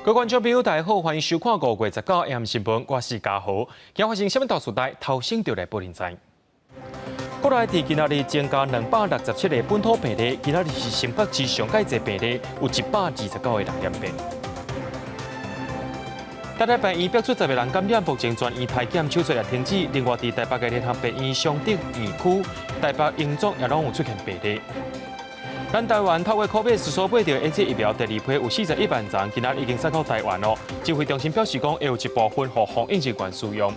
各位觀眾朋友，大家好，歡迎收看5月19 AM 新聞，我是嘉豪。今發生啥物大事代，頭先就來報您知。國內佇今仔日增加267個本土病例，今仔日是新北市上蓋濟病例，有129個人染病。台大病院爆出10個人感染，目前全院篩檢手術也停止。另外，佇台北的聯合病院雙竹院區、台北榮總也攏有出現病例。咱台灣透過 COVAX 所買著 AZ 疫苗第二批有41萬劑，今仔已經送到台灣囉。指揮中心表示講，會有一部分予防疫人員使用。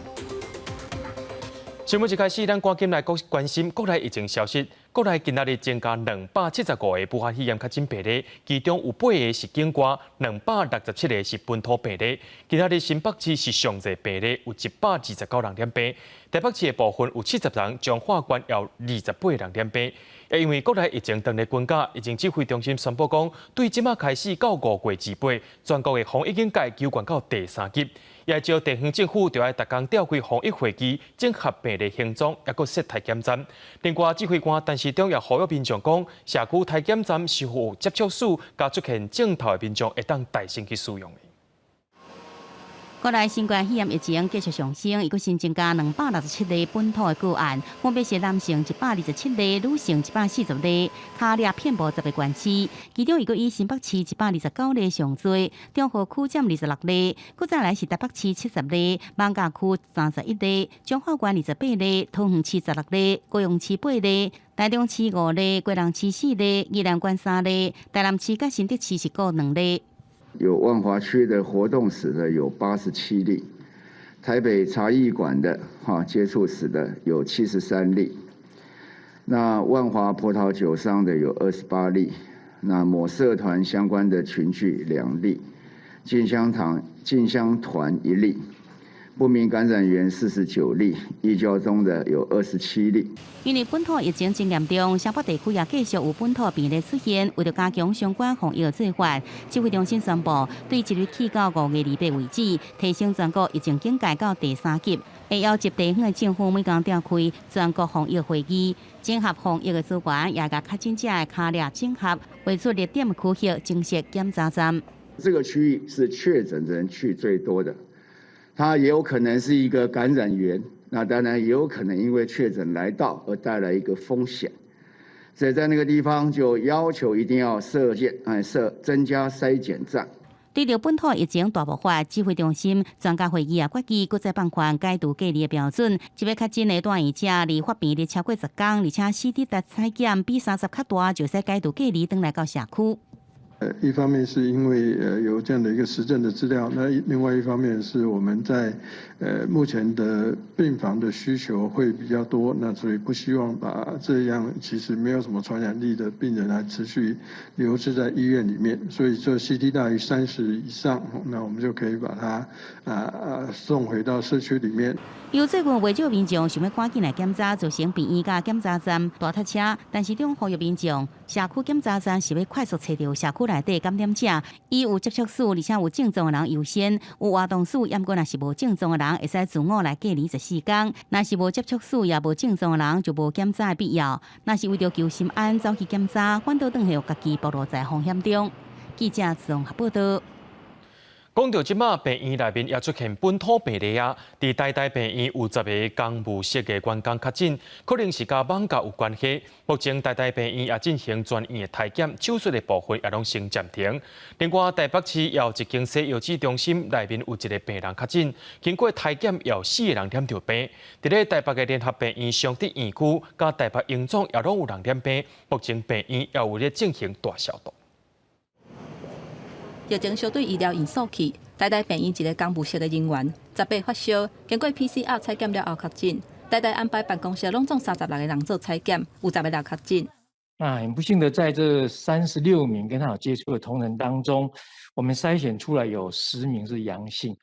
新聞一開始，咱趕緊來關心國內疫情消息。國內今仔日增加275個武漢肺炎確診病例，其中有八個是境外，267個是本土病例。今仔日新北市是上濟病例，有129人染病。台北市的部分有70人，彰化縣有28人染病。也因為國內疫情當咧滾加，疫情指揮中心宣布講，對這馬開始到5月28，全國的防疫警戒加懸到第三級。也召地方政府就愛逐工召開防疫會議，整合病例行蹤，抑閣設篩檢站。另外，指揮官陳時中也呼籲民眾講，社區篩檢站是否有接觸史，佮出現症頭的民眾會當帶先去使用的。國內新冠肺炎疫情繼續上升，伊閣新增加267例本土的個案，分別是男性127例，女性140例，跤粒遍佈10個縣市，其中伊閣以新北市129例上濟，中和區佔26例，閣再來是台北市70例，艋舺區31例，彰化縣28例，桃園市16例，高雄市八例，台中市五例，基隆市四例，宜蘭縣三例，台南市佮新竹市是各兩例。有萬華區的活動史的有87例，台北茶藝館的哈接觸史的有73例，那萬華葡萄酒商的有28例，那某社團相關的群聚兩例，進香堂進香團1例，不明感染源49例，移交中的有27例。因為本土疫情真嚴重，雙北地區也繼續有本土病例出現。為著加強相關防疫做法，指揮中心宣布，對即日起到5月28為止，提升全國疫情警戒到第三級。會要求地方的政府每工召開全國防疫會議，整合防疫的資源，也共確診者的跤粒整合，劃出熱點區域，增設檢查站。這個區域是確診人去最多的，它也有可能是一個感染源。那當然也有可能因為確診來到而帶來一個風險，所以在那個地方就要求一定要設建，哎設增加篩檢站。對著本土疫情大爆發，指揮中心專家會議也決議，閣再放寬解除隔離的標準。一欲確診的住院者，離發病日超過10工，而且 CT 值採檢比30較大，就使解除隔離，轉來到社區。一方面是因為有這樣的一個實證的資料，那另外一方面是我們在目前的病房的需求會比較多，那所以不希望把這樣其實沒有什麼傳染力的病人來持續留置在醫院裡面，所以這 CT 大於30以上，那我們就可以把它送回到社區裡面。有最近袂少民眾想欲趕緊來檢查，造成病院佮檢查站大塞車，但陳時中呼籲民眾，社區檢查站是欲快速揣著社區內底感染者，以有接觸史而且有症狀的人優先，有活動史，猶閣若是無症狀的人，會使自我來隔離14工。若是無接觸史也無症狀的人，就無檢查的必要。若是為著求心安走去檢查，反倒轉予家己暴露在風險中。記者綜合報道。講到這馬病院內面也出現本土病例啊！佇台大病院有10个公務室的員工確診，可能是佮艋舺有關係。目前台大病院也進行全院的篩檢，手術的部分也攏先暫停。另外，台北市也有一間西藥劑中心內面有一个病人確診，經過篩檢有四個人染著病。佇咧台北的聯合病院雙竹院區，佮台北榮總也攏有人染病，目前病院也有咧進行大消毒。疫情相對醫療因素去，台大病院一个公務室的人員18發燒，經過 PCR 採檢了後確診。台大安排辦公室攏總36個人做採檢，有10個人確診。那很不幸的，在這36名跟他有接觸的同仁當中，我們篩選出來有10名是陽性。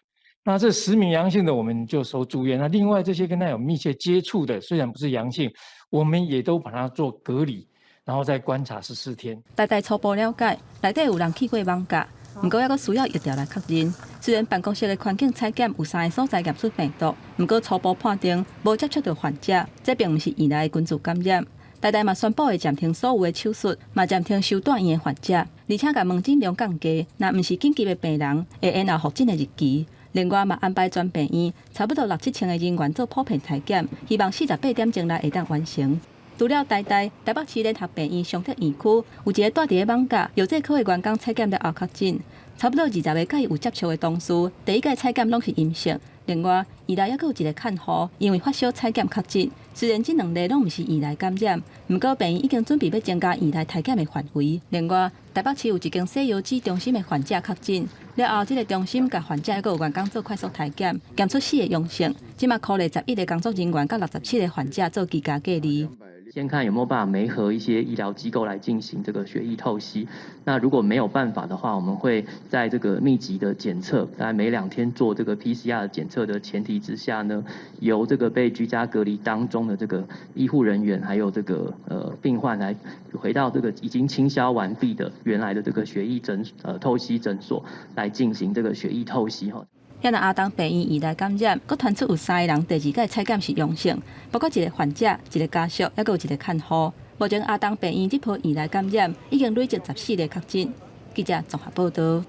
那這10名陽性的，我們就收住院。那另外這些跟他有密切接觸的，雖然不是陽性，我們也都把他做隔離，然後再觀察14天。台大初步了解，內底有人去過艋舺。毋過，猶閣需要疫調來確認。雖然辦公室的環境採檢有三个所在驗出病毒，毋過初步判定無接觸著患者，這並毋是院內的群聚感染。台大嘛宣布會暫停所有的手術，嘛暫停收住院的患者，而且共門診量降低。若毋是緊急的病人，會延後復診的日期。另外嘛安排全病院差不多六七千个人員做普遍篩檢，希望48點鐘內會當完成。除了台大、台北市聯合病院松德院區有一個蹛佇咧艋舺藥劑科的員工採檢了後確診，差不多20个佮伊有接觸的同事，第一擺採檢攏是陰性。另外，宜蘭猶閣有一個看護，因為發燒採檢確診，雖然這兩例攏毋是院內感染，毋過病院已經準備欲增加院內篩檢的範圍。另外，台北市有一間洗腰子中心的患者確診，了後這个中心共患者猶閣有員工做快速篩檢，檢出四個陽性，這馬鼓勵11個工作人員佮67個患者做居家隔離。先看有沒有辦法媒合一些醫療機構來進行這個血液透析。那如果沒有辦法的話，我們會在這個密集的檢測，大概每2天做這個 PCR 的檢測的前提之下呢，由這個被居家隔離當中的這個醫護人員，還有這個病患來回到這個已經清消完畢的原來的這個血液透析診所來進行這個血液透析哈。遐若阿東病院院內感染，閣傳出有三个人第二擺採檢是陽性，包括一个患者、一个家屬，猶閣有一个看護。目前阿東病院這波院內感染已經累積14例確診。記者綜合報導。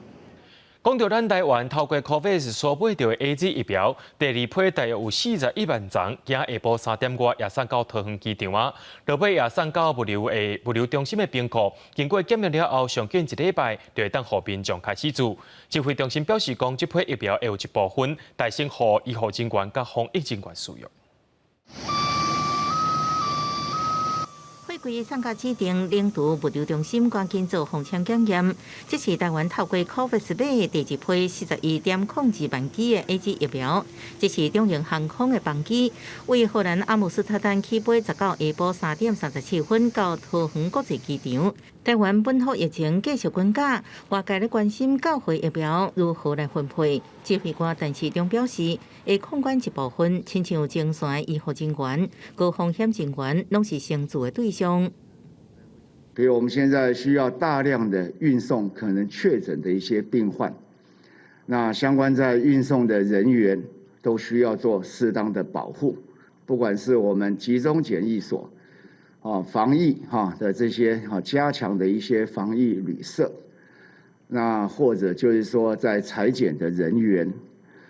講到咱台灣透過 COVAX 所買著的 AZ 疫苗，第二批大約有41萬劑，今下晡3點外也送到桃園機場啊，落尾也送到物流中心的冰庫，經過檢驗了後，上緊一禮拜就會當予民眾開始注。指揮中心表示講，這批疫苗會有一部分代先予醫護人員佮防疫人員使用。貨櫃送到指定冷儲物流中心，趕緊做封簽檢驗。這是台灣透過 COVAX 買的第二批41.02萬劑的 AZ 疫苗。這是長榮航空的班機，為荷蘭阿姆斯特丹起飛，19下晡3點37分到桃園國際機場。台灣本土疫情繼續滾價，外界咧關心到貨疫苗如何來分配。指揮官陳時中表示，會控管一部分，親像前線醫護人員、高風險人員，攏是先注的對象。比如我們現在需要大量的運送可能確診的一些病患，那相關在運送的人員都需要做適當的保護，不管是我們集中檢疫所，防疫的這些加強的一些防疫旅社，那或者就是說在採檢的人員，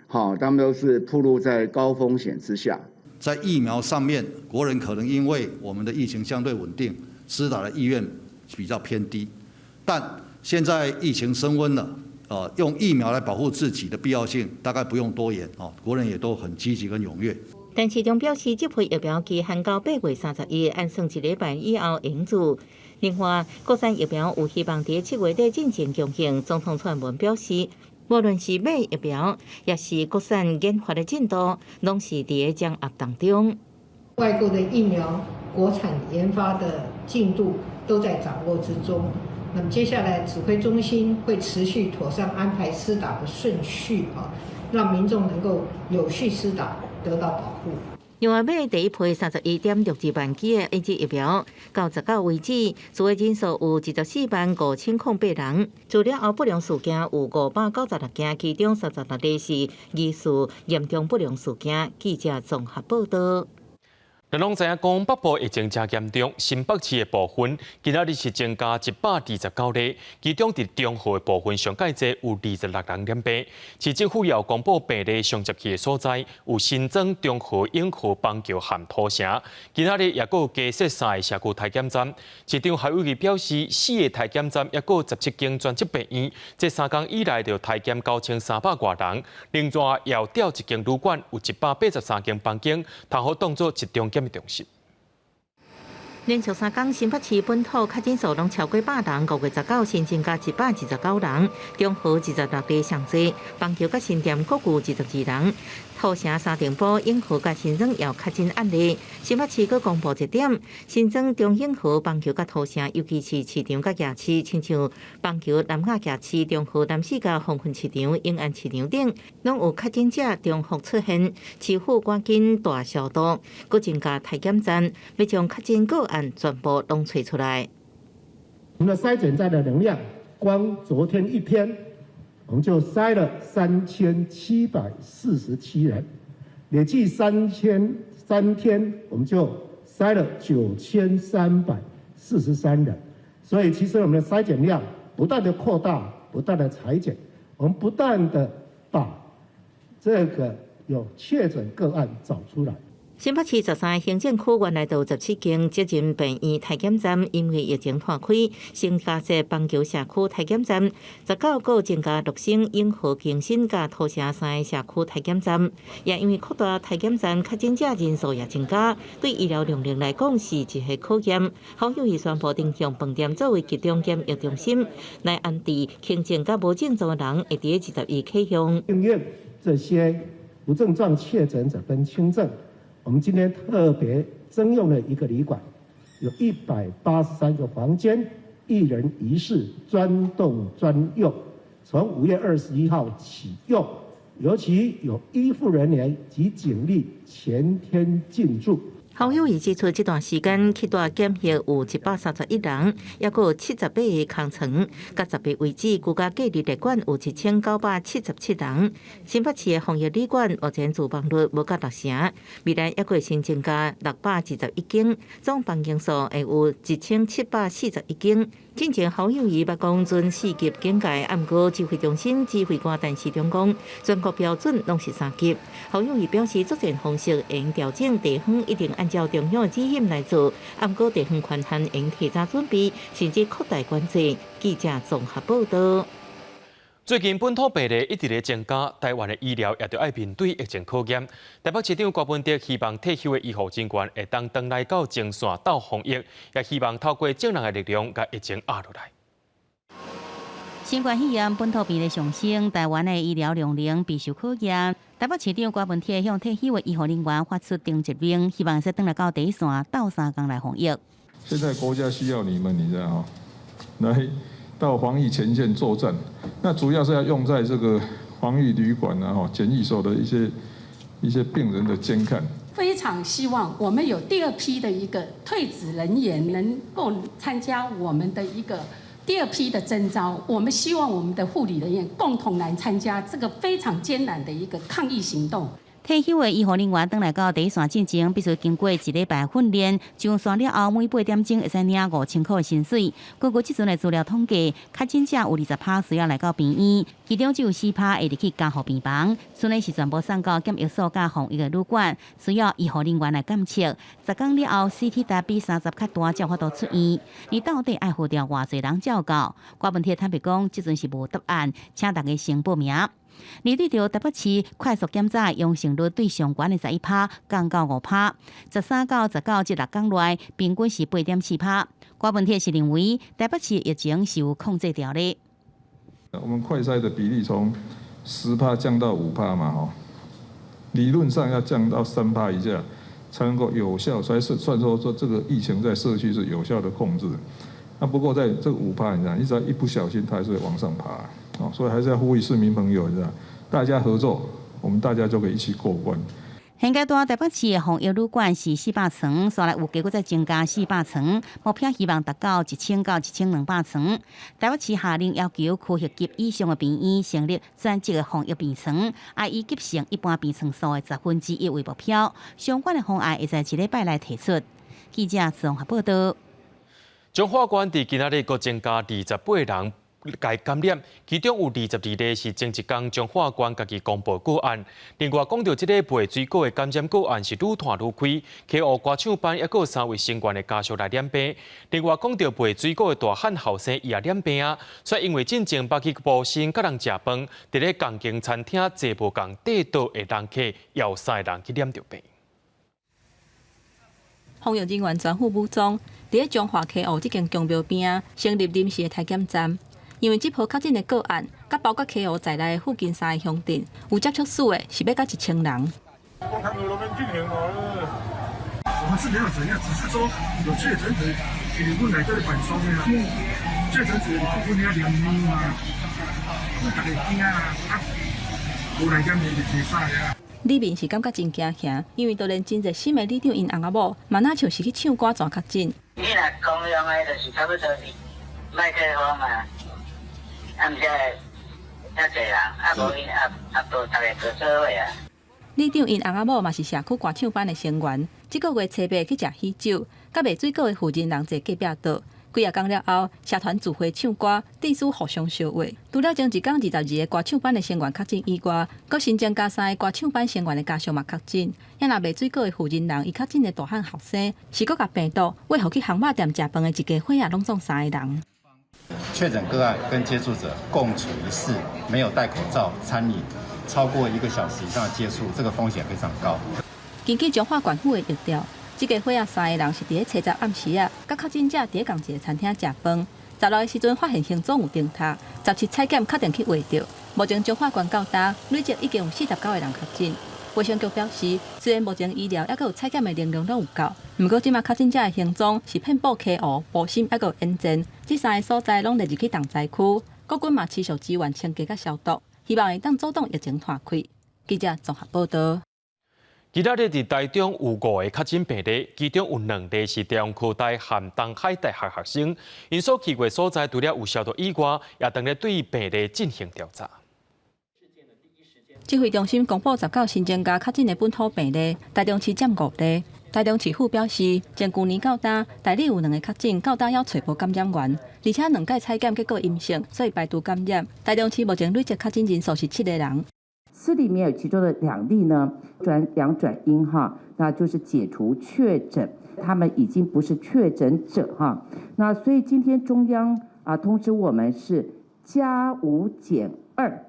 好，他們都是暴露在高風險之下。在疫苗上面，國人可能因為我們的疫情相對穩定，施打的意願比較偏低，但現在疫情升溫了，用疫苗來保護自己的必要性大概不用多言，哦，國人也都很積極跟踴躍。陳時中表示，這批疫苗期限到8月31日，按算一禮拜以後會注。另外，國產疫苗有希望佇7月底進前供應。總統蔡英文表示，無論是買疫苗，抑是國產研發的進度，攏是佇咧掌握當中。外購的疫苗，國產研發的進度都在掌握之中。那麼接下來指揮中心會持續妥善安排施打的順序啊，讓民眾能夠有序施打，得到保護。另外，買第一批31.62萬劑的 AZ 疫苗，到19為止，受的人數有245,008人。除了後不良事件有596件，其中36例是疑似嚴重不良事件。記者綜合報導。咱攏知影講北部疫情誠嚴重，新北市的部分今仔日是增加129例，其中佇中和的部分上蓋濟有26人染病。市政府也有公布病例相接去的所在，有新增中和、永和、板橋和土城。今仔日也閣有加設三个社區篩檢站。市長侯友宜表示，四个篩檢站抑閣有17間專責病院，這3工以來就篩檢9300外人。另外，也有調一間旅館，有183間房間，通好當做集中檢疫中心。連續3工，新北市本土確診數攏超過100人，5月19新增加129人，中和26例上濟，板橋佮新店各有22人，土城、三重埔、永和佮新莊也有確診案例。新北市閣公布一點，新增中永和、板橋佮土城，尤其是市場佮夜市，親像板橋南雅夜市、中和南勢角黃昏市場、永安市場等，攏有確診者重複出現。市府趕緊大消毒，閣增加篩檢站，欲將確診個案全部攏揣出來。我們的篩檢站的能量，光昨天一天，我們就篩了3747人，累計3天，我們就篩了9343人，所以其實我們的篩檢量不斷的擴大，不斷的採檢，我們不斷的把這個有確診個案找出來。新北市13個行政區原來就有17間責任病院篩檢站，因為疫情拖開，新加設板橋社區篩檢站，19閣增加鹿新、永和、更新佮土城三個社區篩檢站，也因為擴大篩檢站，確診者人數也增加，對醫療量能來講是一個考驗。侯友宜宣布定向飯店作為集中檢疫中心，來安置輕症佮無症狀的人，會佇21啟用。應用這些無症狀確診者跟輕症。我們今天特別徵用了一個旅館，有183個房間，一人一室，專棟專用，從5月21號啟用，尤其有醫護人員及警力全天進駐。侯友宜指出，這段時間去蹛檢疫有131人，抑閣有78個空床，到10日為止，居家隔離列管有1977人。新北市的防疫旅館目前住房率無到六成，未來抑閣會新增加621間，總房間數會有1741間。進前侯友宜捌講準四級警戒，啊毋過指揮中心指揮官陳時中講，全國標準攏是三級。侯友宜表示，作戰方式會用調整，地方一定按照中央的指引來做，啊毋過地方權限應提早準備，甚至擴大管制。記者綜合報道。最近本土病例一直咧增加，台灣的醫療也著愛面對疫情考驗。台北市長柯文哲希望退休的醫護人員會當轉來到前線鬥防疫，也希望透過眾人的力量，共疫情壓落來。新冠肺炎本土病例上升，台灣的醫療量能備受考驗。台北市長柯文哲向退休的醫護人員發出徵集令，希望會使轉來到第一線鬥相共來防疫。現在國家需要你們，你知道嗎？來到防疫前線作戰，那主要是要用在這個防疫旅館啊、吼檢疫所的一些病人的監看。非常希望我們有第二批的一個退職人員能夠參加我們的一個第二批的徵召。我們希望我們的護理人員共同來參加這個非常艱難的一個抗疫行動。退休的醫護人員轉來到第一線進前，必須經過一禮拜訓練，上線了後，每8點鐘會使領5000塊薪水。根據這陣的資料統計，確診者有20趴需要來到病院，其中只有4趴會入去加護病房，剩的是全部送到檢疫所佮防疫的旅館，需要醫護人員來監測。10天了後，CT 值比30較大，才有法度出院。你到底愛呼召偌濟人照顧？柯文哲坦白講，這陣是無答案，請大家先報名。而對著台北市快速檢查陽性率對上懸的11趴降到5趴，13到19這6天內平均是8.4趴。柯文哲是認為台北市疫情是有控制牢的。我們快篩的比例從10趴降到5趴嘛，吼，理論上要降到3趴以下，才能夠有效，才是算說說這個疫情在社區是有效的控制。那不過在這個5趴，你知道，你只要一不小心，它還是會往上爬。哦，所以還是要呼籲市民朋友，你知道，大家合作，我們大家就可以一起過關。現階段台北市的防疫旅館是400床，煞來有計閣再增加400床，目標希望達到1000到1200床。台北市下令要求區域級以上的病院成立專職的防疫病床，愛以急性一般病床數的1/10為目標。相關的方案會在一禮拜內提出。記者綜合報道。彰化縣佇今仔日閣增加28人共感染，其中有22例是前一工彰化縣家己公布個案。另外，講著這禮拜最高的感染個案是愈湠愈開，溪湖歌唱班抑閣有三位成員的家屬來染病。另外，講著賣水果的大漢後生伊也染病啊，煞因為進前捌去埔心佮人食飯，佇咧仝間餐廳坐無仝塊桌的人客，有三个人去染著病。防疫人員全副武裝，佇咧彰化溪湖這間宮廟邊成立臨時的篩檢站。因為這波確診的個案，佮包括溪湖在內的附近三個鄉鎮，有接觸史的是欲到1000人。我們是沒有怎樣，只是說有確診者，是阮內底辦喪的啊。確診者阮遐連命啊，大家驚啊，啊，無來檢驗就會使啊。里面是感覺真驚嚇，因為就連真熱心的里長𪜶翁仔某，嘛若像是去唱歌轉確診。你若公用的，就是差不多是麥克風啊，啊，毋才會遮濟人，啊無𪜶啊啊無逐个做做伙啊。里長𪜶翁仔某嘛是社區歌唱班的成員，這個月初八去食喜酒，佮賣水果的負責人坐隔壁桌。幾仔工了後，社團聚會唱歌，彼此互相相話。除了前一工22個歌唱班的成員確診以外，閣新增加三个歌唱班成員的家屬嘛確診。也若賣水果的負責人，伊確診的大漢後生，是閣共病毒餵予去烘肉店食飯的一家伙仔，攏總三个人。確診個案跟接觸者共處一室，沒有戴口罩餐飲超過一個小時以上的接觸，這個風險非常高。根據彰化縣府的疫調，這家伙仔三个人是佇咧初十暗時仔，佮確診者佇咧仝一个餐廳食飯。16的時陣發現行蹤有重疊，17採檢確定去畫著。目前彰化縣到今累計已經有49個人確診。衛生局表示，雖然目前醫療猶閣有採檢的能量攏有夠，毋過這馬確診者的行蹤是遍佈溪湖、埔心，猶閣有塩田，這三个所在攏列入去重災區。國軍嘛持續支援清潔佮消毒，希望會當阻擋疫情拖開。記者綜合報導。今仔日佇台中有五个確診病例，其中有兩例是中科大和東海大學學生，𪜶所去過所在除了有消毒以外，也當咧對病例進行調查。指揮中心公布19新增加確診的本土病例，台中市佔五例。台中市府表示，從舊年到今，大里有兩个確診，到今猶揣無感染源，而且兩擺採檢結果陰性，所以排除感染。台中市目前累計確診人數是七个人。四例裡面有其中的兩例呢，轉陽轉陰哈，那就是解除確診，他們已經不是確診者哈。那所以今天中央啊通知我們是加五減二。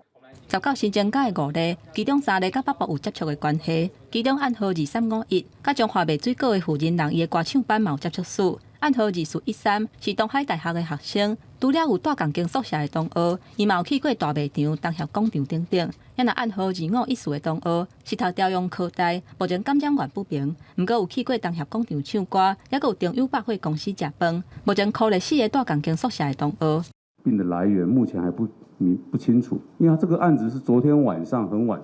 19新增加的五例，其中三例佮北部有接觸的關係，其中案號2351，佮彰化賣水果的負責人伊的歌唱班嘛有接觸史。案號2413是東海大學的學生，除了有蹛仝間宿舍的同學，伊嘛有去過大賣場、東協廣場等等。也若案號2514的同學是讀朝陽科大，目前感染源不明，毋過有去過東協廣場唱歌，猶閣有中友百貨公司食飯。目前苦力四个蹛仝間宿舍的同學。病的來源目前還不明不清楚，因為這個案子是昨天晚上很晚，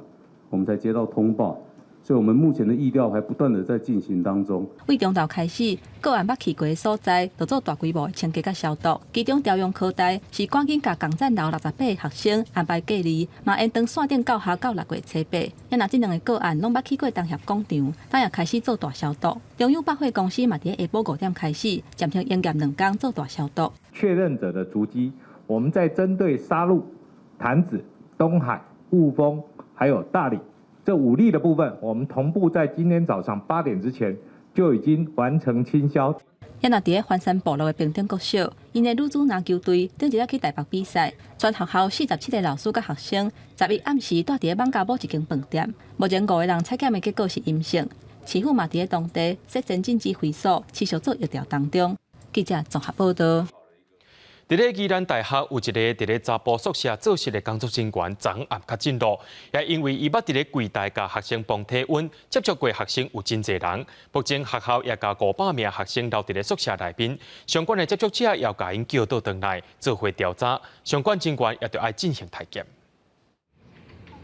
我們才接到通報，所以我們目前的疫調還不斷的在進行當中。對中晝開始，個案捌去過的所在，就做大規模的清潔佮消毒。其中朝陽科大是趕緊共工展樓68个學生安排隔離，嘛延長線頂教學到6月初八。也若這兩个個案攏捌去過東協廣場，今也開始做大消毒。中友百貨公司嘛佇下晡5點開始暫停營業兩工做大消毒。確認者的足跡。我們在針對沙鹿、潭子、東海、霧峰，還有大里這五例的部分，我們同步在今天早上8點之前就已經完成清消。也若佇咧環山部落的平頂國小，𪜶的女子籃球隊頂一日去台北比賽，全學校47个老師佮學生，11暗時蹛佇咧艋舺某一間飯店，目前五个人採檢的結果是陰性，市府嘛佇咧當地設前進指揮所，持續做疫調當中。記者綜合報導。佇咧宜蘭大學有一个佇咧查埔宿舍做實的工作人員，昨暗確診囉，也因為伊捌佇咧櫃台共學生磅體溫，接觸過學生有真濟人。目前學校也共500名學生留佇咧宿舍內面，相關的接觸者也共𪜶叫倒轉來做伙調查，相關人員也著愛進行體檢。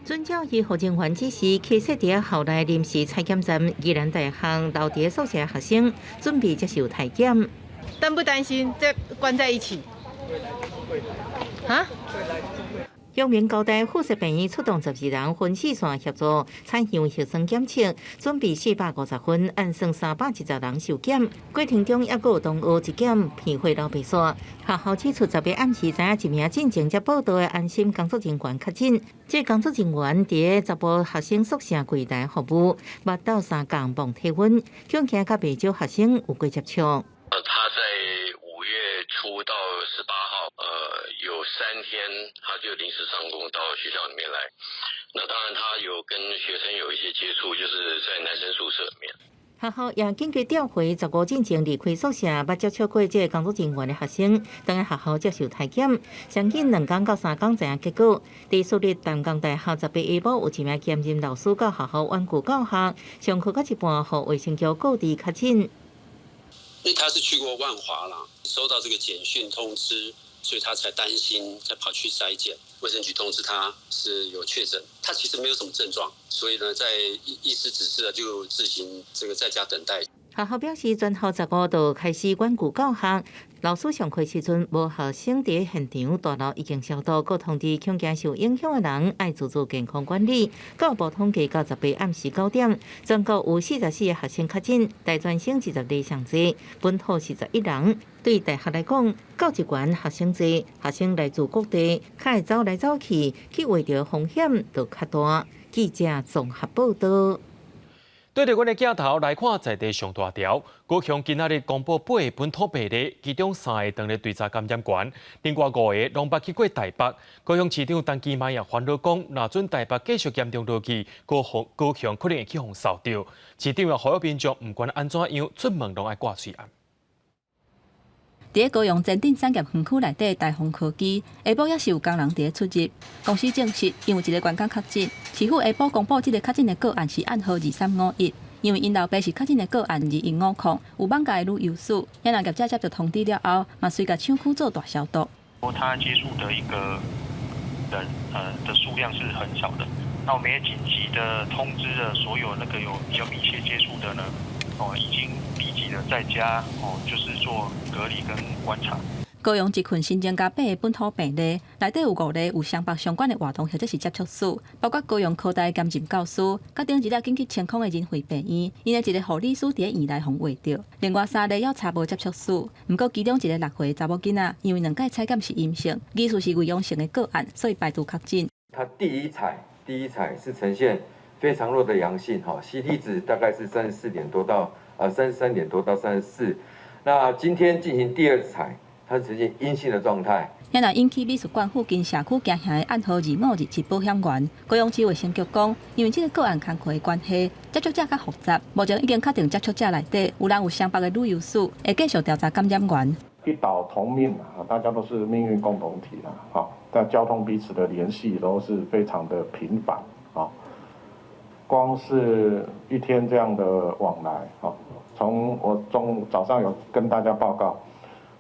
遵照醫護人員指示，開設佇校內臨時採檢站，宜蘭大學留佇宿舍學生準備接受體檢。擔不擔心？這關在一起？啊？陽明交大附設病院出動12人分四線協助採樣核酸檢測，準備450份，按算310人受檢。過程中猶閣有同學一檢鼻血流白線。學校指出，10日暗時知影一名進前才報到的安心工作人員確診。這工作人員佇查埔學生宿舍櫃台服務，捌鬥相共磅體溫，恐驚佮袂少學生有過接觸。他在5月初到18號，有3天他就臨時上工到學校裡面來。那當然他有跟學生有一些接觸，就是在男生宿舍裡面。學校也緊急調回15進前離開宿舍、捌接觸過這个工作人員的學生，轉來學校接受體檢。上緊2工到3工知影結果。佇私立淡江大學18下晡有一名兼任老師到學校遠距教學，上課到一半，予衛生局告知確診。因為他是去過萬華啦，收到這個簡訊通知，所以他才擔心，才跑去篩檢。衛生局通知他是有確診，他其實沒有什麼症狀，所以呢，在醫師指示了就自行這個在家等待。學校表示，全校15就開始遠距教學，老師上課時陣無學生佇現場，大樓已經消毒，閣通知恐驚受影響的人愛自做健康管理。教育部統計到18暗時9點，全國有44個學生確診，大專生20例上濟，本土41人。對大學來講，教職員學生濟，學生來自各地，較會走來走去，去秽著風險就較大。記者綜合報道。對著阮的鏡頭來看，在地上大條，高雄今仔日公布八个本土病例，其中三个當日追查感染源，另外五个攏捌去過台北。高雄市長陳其邁也煩惱講，若準台北繼續嚴重落去，高雄高雄可能會去予掃著。市長也呼籲民眾，毋管按怎樣，出門攏愛掛喙罨。佇咧高雄前鎮產業園區內底大豐科技，下晡猶是有工人佇咧出入。公司證實，因有一个員工確診。市府下晡公布這个確診的個案是案號2351，因為𪜶老爸是確診的個案2150，有艋舺的旅遊史。遐若業者接到通知了後，嘛隨共廠區做大消毒。他接觸的一個人，的數量是很少的。那我們也緊急的通知了所有那個有比較密切接觸的呢，哦，已經立即的在家，哦，就是做隔離跟觀察。高雄這群新增加八个本土病例，內底有五例有雙北相關的活動或者是接觸史，包括高雄科大兼任教師，佮頂一日緊急清空的仁惠病院，𪜶的一个護理師佇咧院內予穢著。另外三例猶查無接觸史，毋過其中一個6歲查某囡仔，因為兩擺採檢是陰性，疑似是偽陽性的個案，所以排除確診。他第一採是呈現非常弱的陽性，哈，CT 值大概是34點多到33點多到34，那今天進行第二採。它呈現陰性的狀態。遐若引起美術館附近社區行行的案號2527保險員，高雄市衛生局講，因為這个個案工課的關係，接觸者較複雜，目前已經確定接觸者內底有人有雙北的旅遊史，會繼續調查感染源。一島同命啊，大家都是命運共同體啦，哈，但交通彼此的聯繫都是非常的頻繁啊。光是一天這樣的往來，哈，從我中早上有跟大家報告。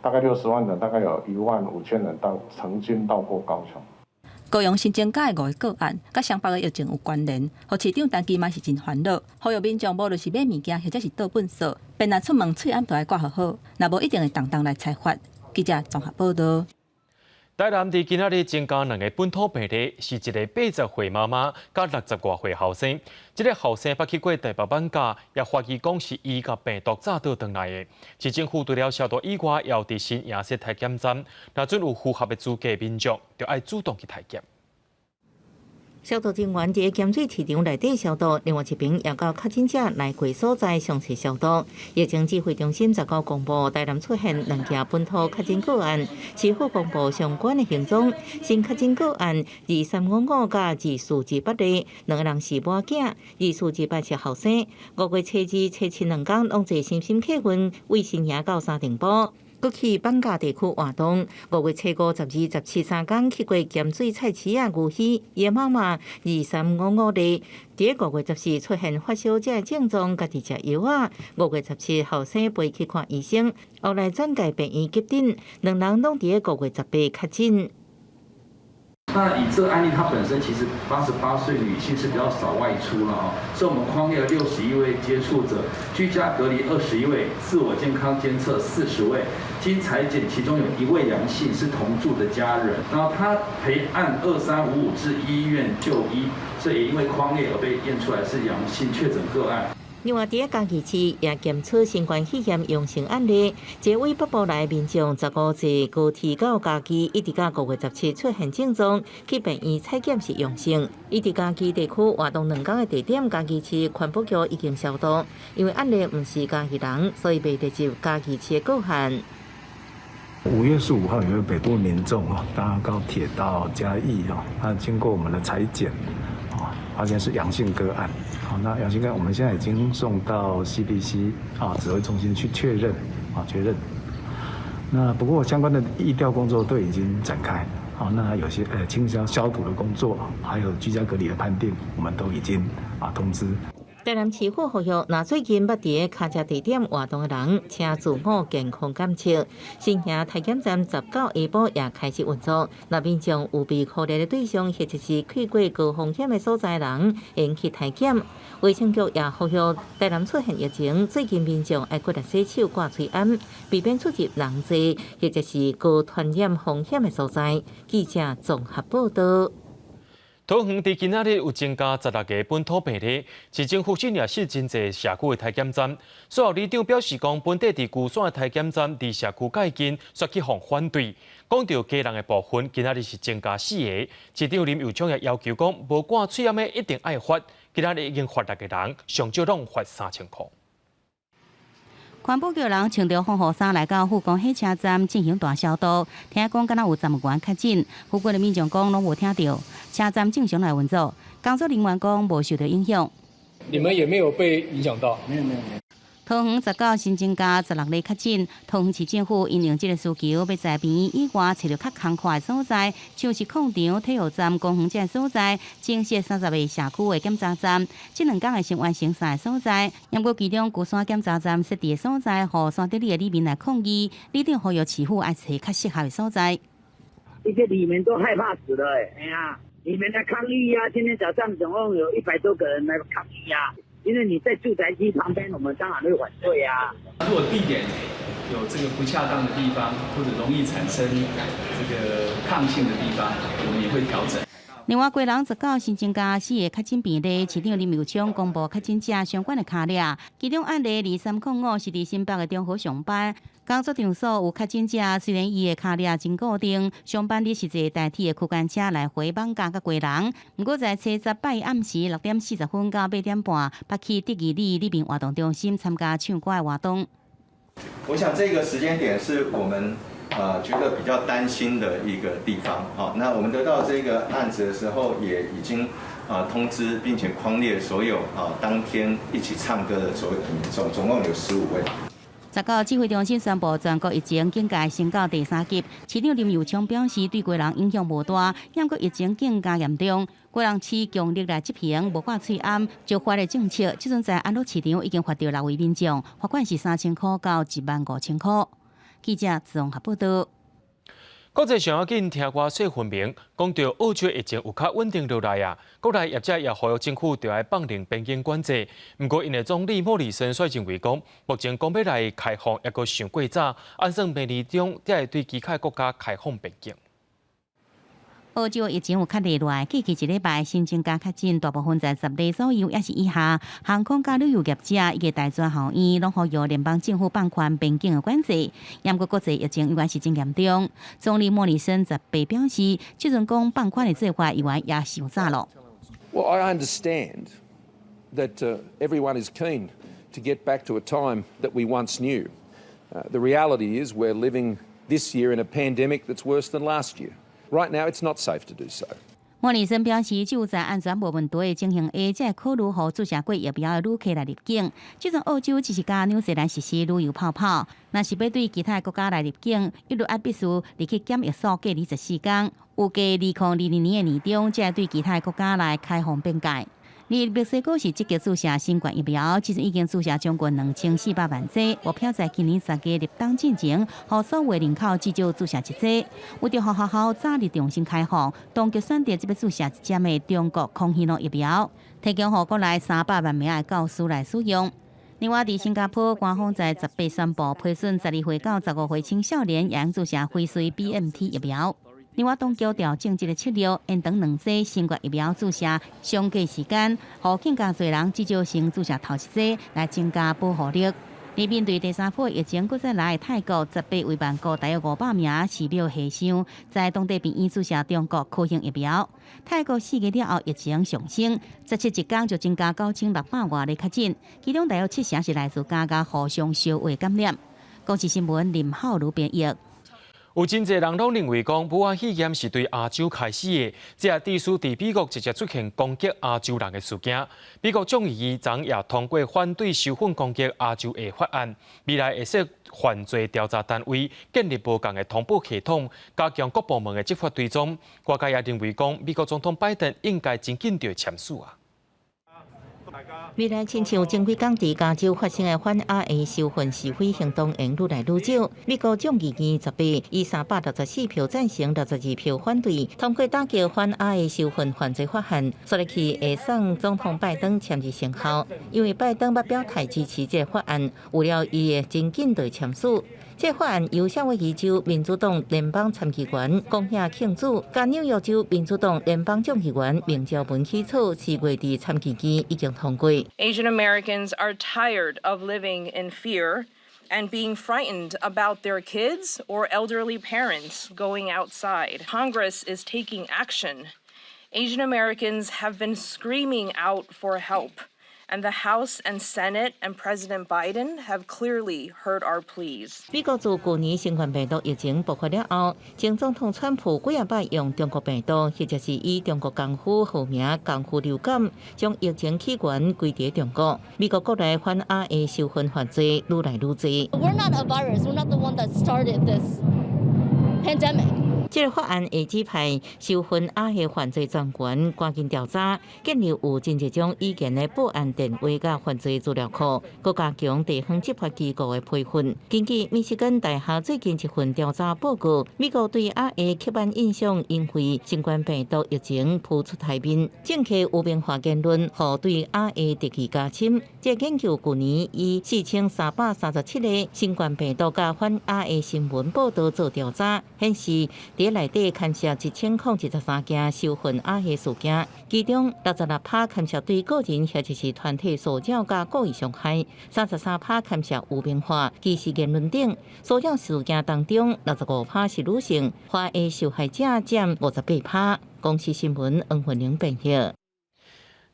大概60萬人，大概有1萬5千人到曾經到過高雄。高雄新增加的五个個案，佮雙北的疫情有關聯，予市長陳其邁是真煩惱，呼籲民眾無論是買物件或者是倒糞掃，便若出門喙罨著愛掛好好，若無一定會重重來裁罰。記者綜合報道。台南佇今仔日增加兩个本土病例，是一个80歲媽媽佮60外歲後生。這个後生捌去過台北艋舺，也懷疑講是伊共病毒炸倒轉來的。市政府除了消毒以外，也有佇新營設體檢站，若準有符合的資格民眾，就愛主動去體檢。消毒人員佇鹹水市場內底消毒，另外一邊也到確診者來過所在詳細消毒。疫情指揮中心19公布，台南出現兩件本土確診個案，市府公布相關的行蹤。新確診個案2355佮2428例，兩個人是母囝，2428是後生。5月初2、初七兩工攏坐新興客運，為新營到三重埔。閣去艋舺地區活動，5月初5、12、17三工去過鹹水菜市仔牛墟，伊媽媽2355例，佇5月14出現發燒這个症狀，家己食藥仔。5月17後生陪去看醫生，後來轉介病院急診，兩人攏佇5月18確診。那以這個案例，它本身其實88歲女性是比較少外出了啊，所以我們匡列了61位接觸者，居家隔離21位，自我健康監測40位，經採檢其中有一位陽性，是同住的家人，然後他陪案2355至醫院就醫，所以也因為匡列而被驗出來是陽性確診個案。另外，佇嘉義市也檢出新冠肺炎陽性案例，這位北部來民眾15坐高鐵到嘉義，一直到5月17出現症狀，去病院採檢是陽性。伊佇嘉義地區活動兩工的地點，嘉義市環保局已經消毒，因為案例毋是嘉義人，所以袂列入嘉義市的個案。5月15號，有位北部民眾哦，搭高鐵到嘉義哦，那經過我們的採檢，啊，發現是陽性個案。好，那陽性個案，我們現在已經送到 CDC 啊指揮中心去確認，啊確認。那不過相關的疫調工作都已經展開，好，那有些清消消毒的工作，還有居家隔離的判定，我們都已經通知。台南市府呼籲，若最近捌佇跤車地點活動的人，請自我健康檢測。新營體檢站19下晡也開始運作。若民眾有被考慮的對象，或者是去過高風險的所在人，會去體檢。衛生局也呼籲台南出現疫情，最近民眾愛骨力洗手、掛喙罨，避免出入人濟或者是高傳染風險的所在。記者綜合報道。桃園佇今仔日有增加16個本土病例，市政府近也設真濟社區的體檢站。所有里長表示講，本地佇龜山的體檢站佇社區蓋近，煞去予反對。講著基隆的部分，今仔日是增加四个。市長林右昌也要求講，無掛喙罨的一定愛罰。今仔日已經罰六個人，上少攏罰3000箍。環保局人穿著防護衫來到富岡火車站進行大消毒，聽講敢若有站務員確診，附近的民眾講攏無聽著，車站正常來運作，工作人員講無受著影響。你們也沒有被影響到？沒有沒有沒有。桃園19新增加16例確診，桃園市政府因應這个需求，欲在病院以外揣著較空曠的所在，像是礦場、體育站、公園這个所在，增設30个社區的檢查站。這兩工會先完成三个所在，毋過其中龜山檢查站設置的所在，予山竹里的里民來抗議，里長呼籲市府愛揣較適合的所在。一些里民都害怕死了，欸，哎呀，里民來抗議啊！今天早上總共有100多個人來抗議啊！因為你在住宅區旁邊，我們當然會反對啊。如果地點有這個不恰當的地方，或者容易產生這個抗性的地方，我們也會調整。另外，基隆19新增加四個確診病例，市長林右昌公布確診者相關的跤跡，其中案例2305是佇新北的中和上班，工作場所有確診者，雖然伊的跤跡真固定，上班日是坐台鐵的區間車來回艋舺佮基隆，毋過在初十拜暗時6點40分到8點半，捌去德義里里民活動中心參加唱歌的活動。我想這個時間點是我們覺得比較擔心的一個地方。好，那我們得到這個案子的時候，也已經通知並且匡列所有當天一起唱歌的所有的民眾，總共有15位。 19指揮中心宣布全國疫情警戒升到第三級，市長林右昌表示對基隆影響無大，毋過疫情更加嚴重，基隆市強力來執行無掛喙罨就罰的政策，這陣在安樂市場已經罰著六位民眾，罰款是3000箍到1萬5千箍。記者綜合報道。國際上要緊聽歌說分明，講著澳洲疫情有較穩定落來啊，國內業者也呼籲政府著愛放寬邊境管制。毋過，𪜶的總理莫里森煞認為講，目前講欲來開放猶閣傷過早，按算明年中才會對其他國家開放邊境。澳洲疫情有較落來，過去一禮拜新增加確診，大部分在10例左右，抑是以下。航空佮旅遊業者以及大專學院攏呼籲聯邦政府放寬邊境的管制。毋過國際疫情猶原是真嚴重。總理莫里森18表示，這陣講放寬的做法，猶原也傷早囉。 Well, I understand that everyone is keen to get back to a time that we once knew. The reality is we're living this year in a pandemic that's worse than last year. Right now, it's not safe to do so. 莫里森表示，只有在安全無問題的情形下，才會考慮予注射過疫苗的旅客來入境。這陣澳洲只是佮紐西蘭實施旅遊泡泡，若是欲對其他國家來入境，一律愛必須入去檢疫所隔離14工。預計2022年的年中，才會對其他國家來開放邊界。而墨西哥是積極注射新冠疫苗，這陣已經注射將近2400萬劑，目標在今年10月立冬進前，予所有人口至少注射一劑。為著予學校早日重新開放，當局選擇這欲注射一針的中國康希諾疫苗，提供予國內300萬名的教師來使用。另外，佇新加坡，官方在18宣布批准12歲到15歲青少年會注射輝瑞 BNT 疫苗。另外，當局調整這个策略，延長兩劑新冠疫苗注射相隔時間，予更加濟人至少先注射頭一劑，來增加保護力。而面對第三波疫情，閣再來泰國18慰問國大約500名寺廟和尚，在當地病院注射中國科興疫苗。泰國4月了後疫情上升，17一工就增加9600外例確診，其中大約七成是來自家家互相相話感染。公視新聞林浩如編譯。有真濟人攏認為講，武漢肺炎是對亞洲開始的，這也致使佇美國直接出現攻擊亞洲人的事件。美國眾議院昨也通過反對仇恨攻擊亞洲的法案，未來會設犯罪調查單位，建立無仝的通報系統，加強各部門的執法追蹤。外界也認為講，美國總統拜登應該真緊著簽署啊。未來親像前幾工佇加州發生的反亞裔仇恨示威行動，會愈來愈少。美國眾議院十八以364票贊成、62票反對，通過打擊反亞裔仇恨犯罪法案。煞落去會送總統拜登簽字生效，因為拜登捌表態支持這個法案，預料伊會真緊就簽署。這個法案由夏威夷州民主黨聯邦參議員岡野慶子，佮紐約州民主黨聯邦眾議員孟昭文起草，4月佇參議院已經通過。 Asian Americans are tired of living in fear and being frightened about their kids or elderly parents going outside. Congress is taking action. Asian Americans have been screaming out for help. And the House and Senate and President Biden have clearly heard our pleas. 美國自舊年新冠病毒疫情爆發了後，前總統川普幾仔擺用中國病毒，或者是以中國功夫號名功夫流感，將疫情起源歸佇中國。美國國內反亞裔仇恨犯罪愈來愈濟。 We're not a virus. We're not the one that started this pandemic. 這個法案會指派仇恨亞裔犯罪專員趕緊調查，建立有真濟種語言的報案電話佮犯罪資料庫，閣加強地方執法機構的培訓。根據密西根大學最近一份調查報告，美國對亞裔刻板印象因為新冠病毒疫情浮出台面，政客污名化言論，予對亞裔敵意加深。這個研究舊年以4337個新冠病毒佮反亞裔新聞報導做調查，顯示佇內底牽涉1013件仇恨亞裔事件，其中66%牽涉對個人或者是團體騷擾佮故意傷害，33%牽涉污名化、歧視言論等。騷擾事件當中，65%是女性，華裔受害者佔58%。公視新聞黃雲玲編譯。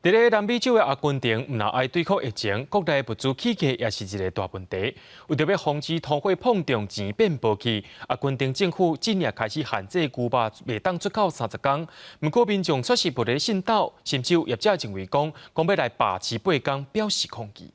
佇咧南美洲的阿根廷，毋但愛對抗疫情，國內物資起價也是一個大問題。為著欲防止通貨膨脹，錢變無去，阿根廷政府今日開始限制牛肉袂當出口30工。毋過民眾卻是無咧信鬥，甚至有業者認為講，講欲來罷市八工，表示抗議。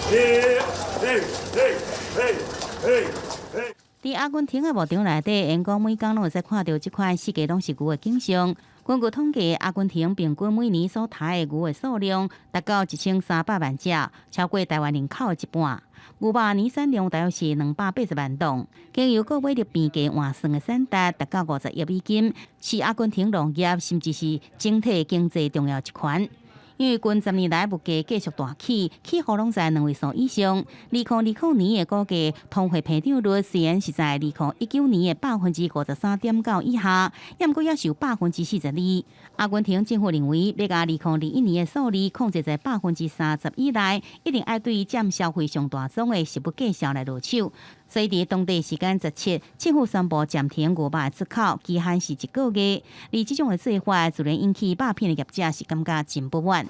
嘿嘿嘿嘿嘿。佇阿根廷的牧場內底，緣講每工攏會使看著這款四界攏是牛的景象。根據統計，阿根廷平均每年所刣的牛的數量達到1300萬隻，超過台灣人口的一半。牛肉年產量大約是280萬噸，經由購買力平價換算的產值達到50億美金，是阿根廷農業甚至是整體經濟重要一環。因為近10年來物價繼續大起，起伏攏在兩位數以上。2020年的估計通貨膨脹率雖然是在2019年的53.9%以下，毋過也是有42%。阿根廷政府認為，欲共2021年的數字控制在30%以內，一定愛對佔消費上大宗的食物價數來落手。所以，佇當地時間17，政府宣布暫停牛肉的出口，期限是一個月。而這種的做法，自然引起肉品的業者是感覺真不滿。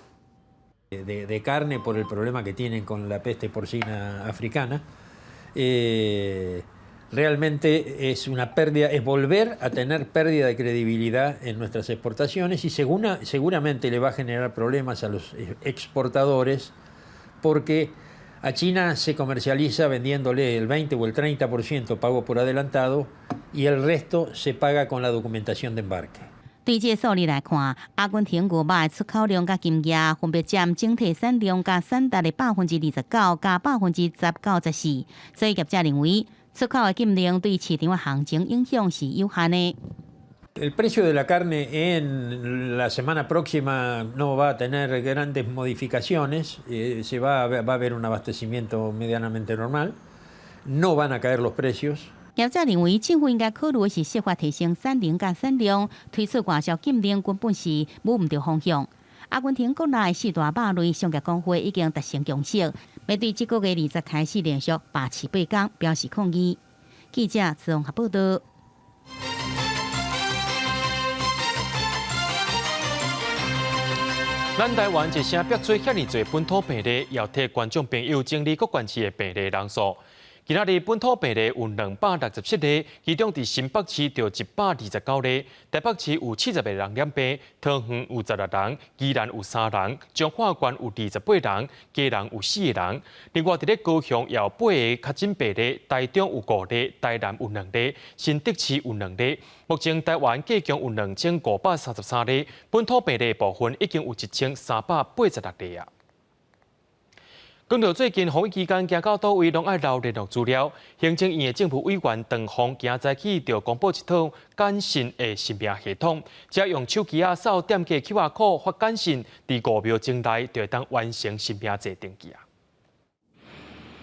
De carne por el problema que tienen con la peste porcina africana, realmente es una pérdida, es volver a tener pérdida de credibilidad en nuestras exportaciones y seguramente le va a generar problemas a los exportadores porque a China se comercializa vendiéndole el 20 o el 30% pago por adelantado y el resto se paga con la documentación de embarque. 對這個數字來看，阿根廷牛肉的出口量佮金額分別佔整體產量佮產值的29%佮10%到14%，所以業者認為出口的禁令對市場的行情影響是有限的。 El precio de la carne en la semana próxima no va a tener grandes modificaciones, va a haber un abastecimiento medianamente normal, no van a caer los precios. 業者認為，政府應該考慮的是設法提升產能佮產量，推出外銷禁令根本是摸毋著方向。阿根廷國內四大肉類商業公會已經達成共識，欲對這個月20開始連續罷市八工表示抗議。記者綜合報道。咱台灣一聲逼出遐爾濟本土病例，也替觀眾朋友整理各縣市的病例人數。今仔日本土病例有267例，其中佇新北市就129例，台北市有70個人染病，桃園有16人，宜蘭有三人，彰化縣有28人，基隆有四个人。另外，佇咧高雄也有八个確診病例，台中有五例，台南有兩例，新竹市有兩例。目前台灣計共有2533例，本土病例部分已經有1386例啊。講到最近防疫期間，行到佗位攏愛留聯絡資料。行政院的政務委員唐鳳今早起就公布一套簡訊的實名系統，只要用手機仔掃店家 QR code 發簡訊，佇5秒鐘內就會當完成實名制登記啊。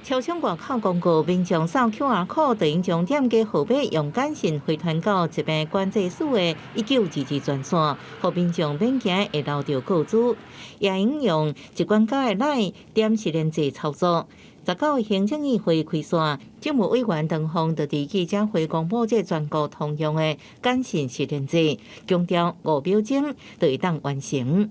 超商外口公告，民眾掃 QR code，就會將店家號碼用簡訊回傳到疾病管制署的1922專線，予民眾免驚會留著個資，也應用一關九的 LINE 點實聯制操作。19行政院會開煞，政務委員唐鳳就佇記者會公布這全國通用的簡訊實聯制，強調5秒鐘就會當完成。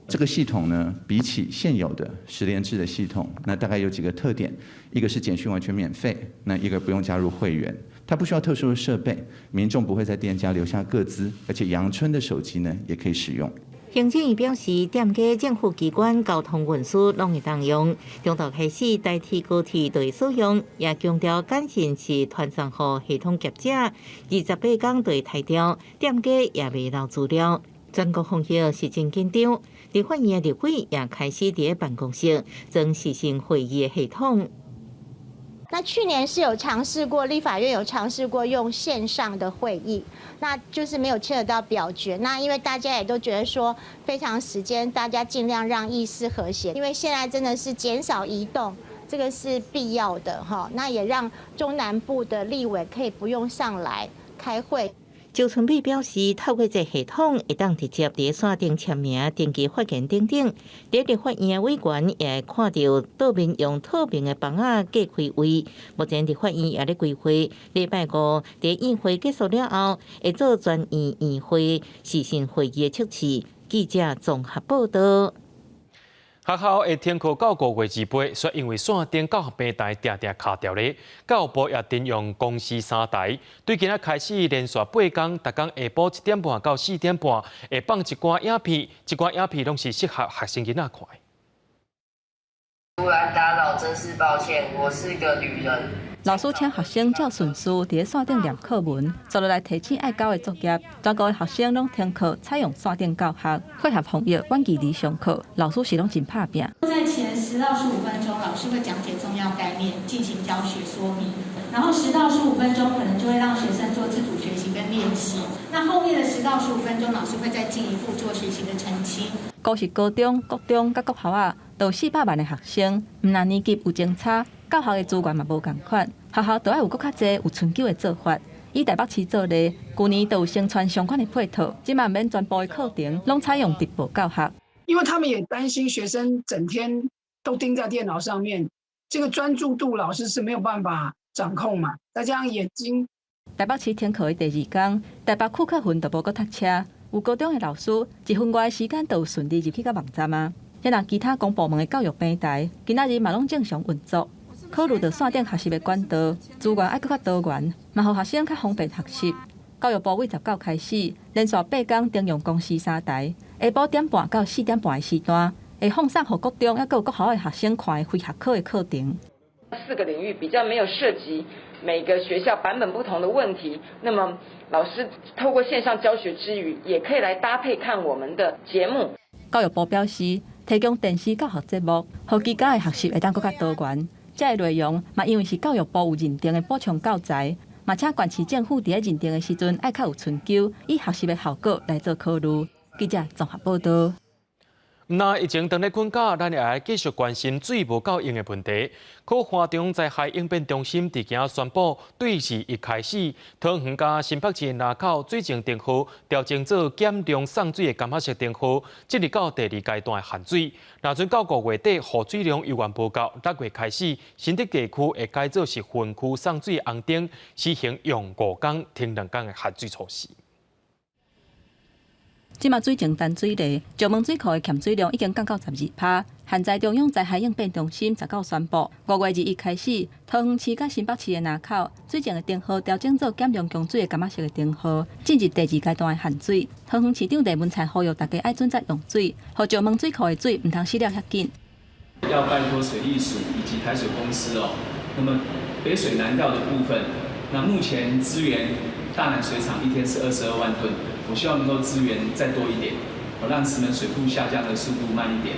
這個系統呢，比起現有的實聯制的系統，那大概有幾個特點：一個是簡訊完全免費，那一個不用加入會員，它不需要特殊的設備，民眾不會在店家留下個資，而且陽春的手機呢也可以使用。行政院表示，店家、政府機關、交通運輸攏會當用，中晝開始台鐵高鐵都會使用，也強調簡訊是傳送予系統業者，28天就會台調，店家也袂留資料。全國防疫是真緊張，立法院的立委也開始佇辦公室裝視訊會議的系統。那去年是有嘗試過，立法院有嘗試過用線上的會議，那就是沒有牽扯到表決。那因為大家也都覺得說非常時間，大家盡量讓議事和諧，因為現在真的是減少移動，這個是必要的哈。那也讓中南部的立委可以不用上來開會。周春美表示，透過這系統，會當直接佇線頂簽名、登記發言等等。佇立法院的委員也會看著桌面用透明的枋仔隔開位。目前立法院也咧規劃，禮拜五佇院會結束了後，會做全院院會視訊會議的測試。記者綜合報道。學校會停課到5月28，卻因為線頂教學平台定定卡著咧。教育部也徵用公視三台，對今仔開始連續八工，逐工下晡1點半到4點半，會放一寡影片，這寡影片攏是適合學生囡仔看的。突然打擾，真是抱歉，我是個女人。老師請學生照順序佇線頂念課文，接落來提醒愛交的作業。全國的學生攏停課，採用線頂教學，配合防疫遠距離上課，老師是攏真拍拚。在前10到15分鐘，老師會講解重要概念，進行教學說明。然後10到15分鐘，可能就會讓學生做自主學習跟練習。那後面的10到15分鐘，老師會再進一步做學習的澄清。高是高中、國中佮國校仔，都有400萬的學生，毋但年級有相差，教學的資源嘛無仝款，學校都愛有閣較濟有春秋的做法。以台北市做例，舊年就有宣傳相關的配套，這馬毋免全部的課程攏採用直播教學。因為他們也擔心學生整天都盯在電腦上面，這個專注度老師是沒有辦法掌控嘛，再加上眼睛。台北市停課的第二工，台北庫克雲就無閣塞車，有高中的老師一分外的時間就有順利入去到網站啊。若其他公部門的教育平台，今仔日嘛攏正常運作。考慮到線頂學習的管道資源愛閣較多元，嘛予學生較方便學習。教育部為19開始，連續八工徵用公視三台，下晡點半到4點半的時段，會放送予國中抑閣有國校的學生看的非學科的課程。四個領域比較沒有涉及每個學校版本不同的問題，那麼老師透過線上教學之餘，也可以來搭配看我們的節目。教育部表示，提供電視教學節目，予居家的學習會當閣較多元。這个內容嘛，因為是教育部有認定的補充教材，嘛請縣市政府佇咧認定的時陣，愛較有春秋，以學習的效果來做考慮。記者綜合報道。那疫情當咧睏覺，咱也愛繼續關心水無夠用的問題。可華中災害應變中心佇今宣布，對21開始，桃園佮新北市林口水情燈號調整做減量送水的感覺式燈號，進入到第二階段的限水。若準到5月底，雨水量猶原無夠，6月開始，新竹地區會改做是分區送水紅燈，實行用五工停兩工的限水措施。這馬水情陳水麗，石門水庫的欠水量已經降到12%，旱災中央災害應變中心19宣布，5月21開始，桃園市佮新北市的林口水井的燈號調整做減量供水的柑仔色的燈號，進入第二階段的限水。桃園市長鄭文燦呼籲大家愛準則用水，予石門水庫的水毋通死了遐緊。要拜託水利署以及台水公司哦，那麼北水南調的部分，那目前支援大南水廠一天是22萬噸，我希望能夠支援再多一點，我讓石門水庫下降的速度慢一點。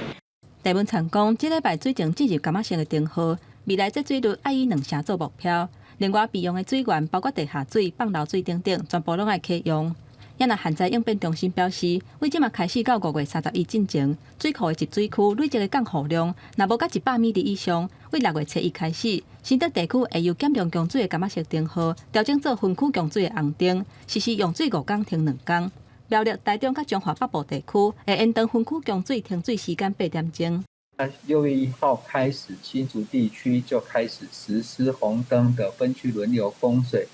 鄭文燦講，這禮拜水井進入柑仔色的燈號，未來節水率愛以2成做目標。另外備用的水源包括地下水、放流水等等，全部攏愛啟用。也若旱災應變中心表示，為這馬開始到5月31進前，水庫的集水區累積的降雨量，若無到100米以上，為6月初1開始，新竹地區會由減量供水的柑仔色燈號調整做分區供水的紅燈，實施用水5工停2工。苗栗、台中佮彰化北部地區會延長分區供水停水時間8點鐘。 6月1號開始，新竹地區就開始實施紅燈的分區輪流供水。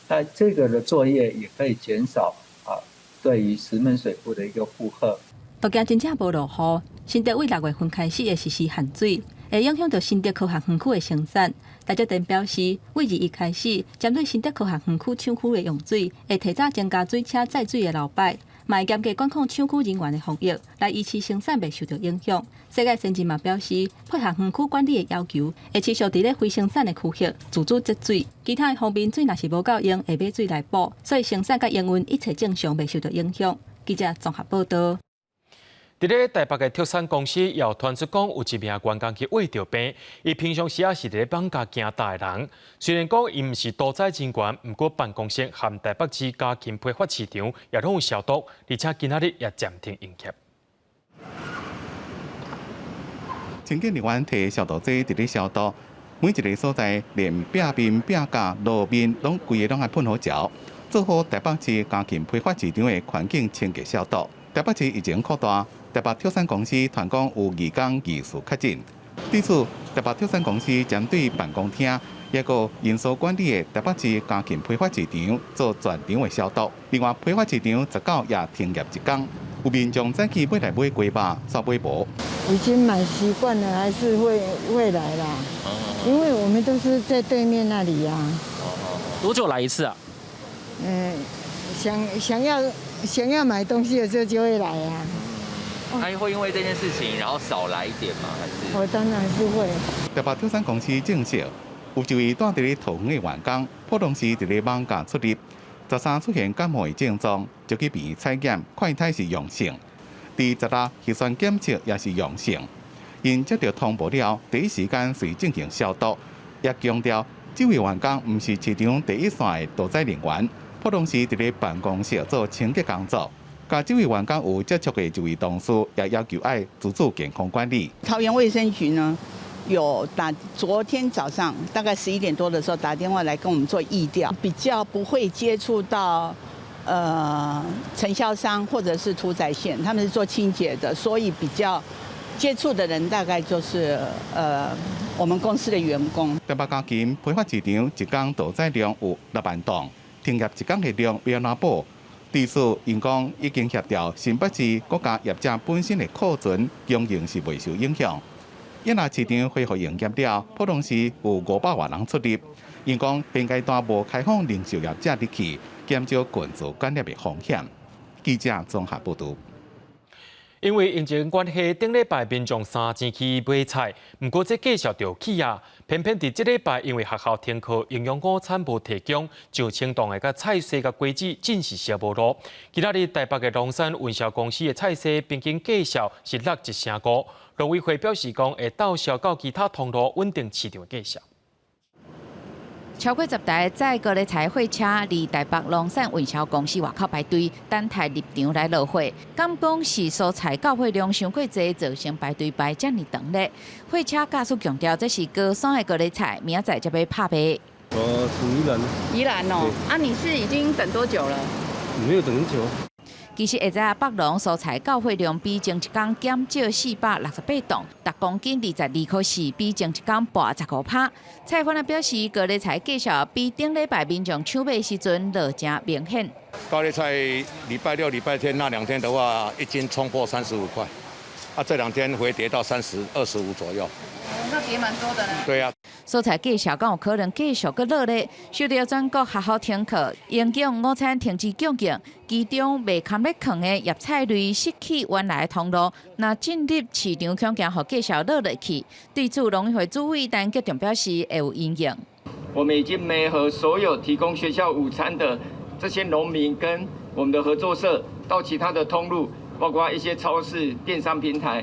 那這個的作業也可以減少對於石門水庫的一個負荷。都驚真正無落雨，新竹為6月份開始會實施限水，會影響到新竹科學園區的生產。台積電表示，為21開始，針對新竹科學園區廠區的用水，會提早增加水車載水的流擺，嘛會嚴格管控廠區人員的防疫，來維持生產袂受到影響。世界先進嘛表示，配合園區管理的要求，會持續佇咧非生產的區域自主節水。其他的方面水若是無夠用，會買水來補，所以生產佮營運一切正常，袂受到影響。記者綜合報道。佇咧台北的特產公司，也傳出講有一名員工去穢著病，伊平常時也是佇咧放假驚踏的人。雖然講伊毋是屠宰人員，毋過辦公室和台北市家禽批發市場也攏有消毒，而且今仔日也暫停營業。清潔人員提消毒劑佇咧消毒，每一个所在，連壁面、壁架、路面，攏規个攏愛噴好膠，做好台北市家禽批發市場的環境清潔消毒。台北市疫情擴大，台北特產公司傳講有義工疑似確診。對此，台北特產公司針對辦公廳，抑閣人數管理的台北市家禽批發市場做全場的消毒。另外，批發市場19也停業一工。有民眾早起欲來買雞肉，煞買無。已經買習慣了，還是會來啦。因為我們都是在對面那裡呀。多久來一次啊？嗯，想要買東西的時候就會來啊。那會因為這件事情，然後少來一點嗎？還是？我當然是會。台北特產公司證實，有一位住佇咧桃園的員工，普通時佇咧網咖出入，13出現感冒的症狀，就去病院採檢，快篩是陽性。佇16核酸檢測也是陽性。𪜶接到通報了，第一時間隨進行消毒，也強調這位員工毋是市場第一線的屠宰人員，普通時佇咧辦公室做清潔工作。佮這位員工有接觸的一位同事，也要求愛自主健康管理。桃園衛生局呢，有打昨天早上大概11點多的時候打電話來跟我們做疫調，比較不會接觸到承銷商或者是屠宰線，他們是做清潔的，所以比較接觸的人大概就是我們公司的員工。台北家禽批發市場一工屠宰量有6萬噸，停業一工的量欲按怎補？對此，𪜶講已經協調新北市各家業者本身的庫存供應是袂受影響。若市場恢復營業了，普通時有500外人出入。𪜶講現階段無開放零售業者入去，減少群組感染的風險。記者綜合報導。因為疫情關係，頂禮拜民眾三錢去買菜，毋過這價數就起啊。偏偏佇這禮拜，因為學校停課，營養午餐無提供，上清檔的佮菜踅佮果子真是燒無路。今仔日台北的龍山運銷公司的菜踅平均價數是落1成5，農委會表示講會鬥銷到其他通路穩定市場的價數。超過10台載高麗菜貨車，佇台北龍山運銷公司外口排隊，等待入場來落貨。敢講是蔬菜到貨量傷過濟，造成排隊排遮爾長咧？貨車駕駛強調，這是高山的高麗菜，明仔載才欲拍賣。我從宜蘭。宜蘭哦，啊，你是已經等多久了？沒有等很久。其實下早北農蔬菜到貨量比前一工減少468噸，逐公斤22.4塊，比前一工跋15%。菜販仔表示，高麗菜價數比頂禮拜民眾搶買時陣落誠明顯。高麗菜禮拜六、禮拜天那兩天的話，一斤衝破35塊，啊，這兩天回跌到30、25左右。那跌蠻多的呢。對啊。蔬菜價數敢有可能繼續閣落咧？受著全國學校停課，營養午餐停止供應，其中賣崁咧囥的葉菜類失去原來的通路，若進入市場恐驚予價數落落去。對此，農委會主委陳吉仲表示會有因應。我們已經媒合所有提供學校午餐的這些農民跟我們的合作社，到其他的通路，包括一些超市、電商平台。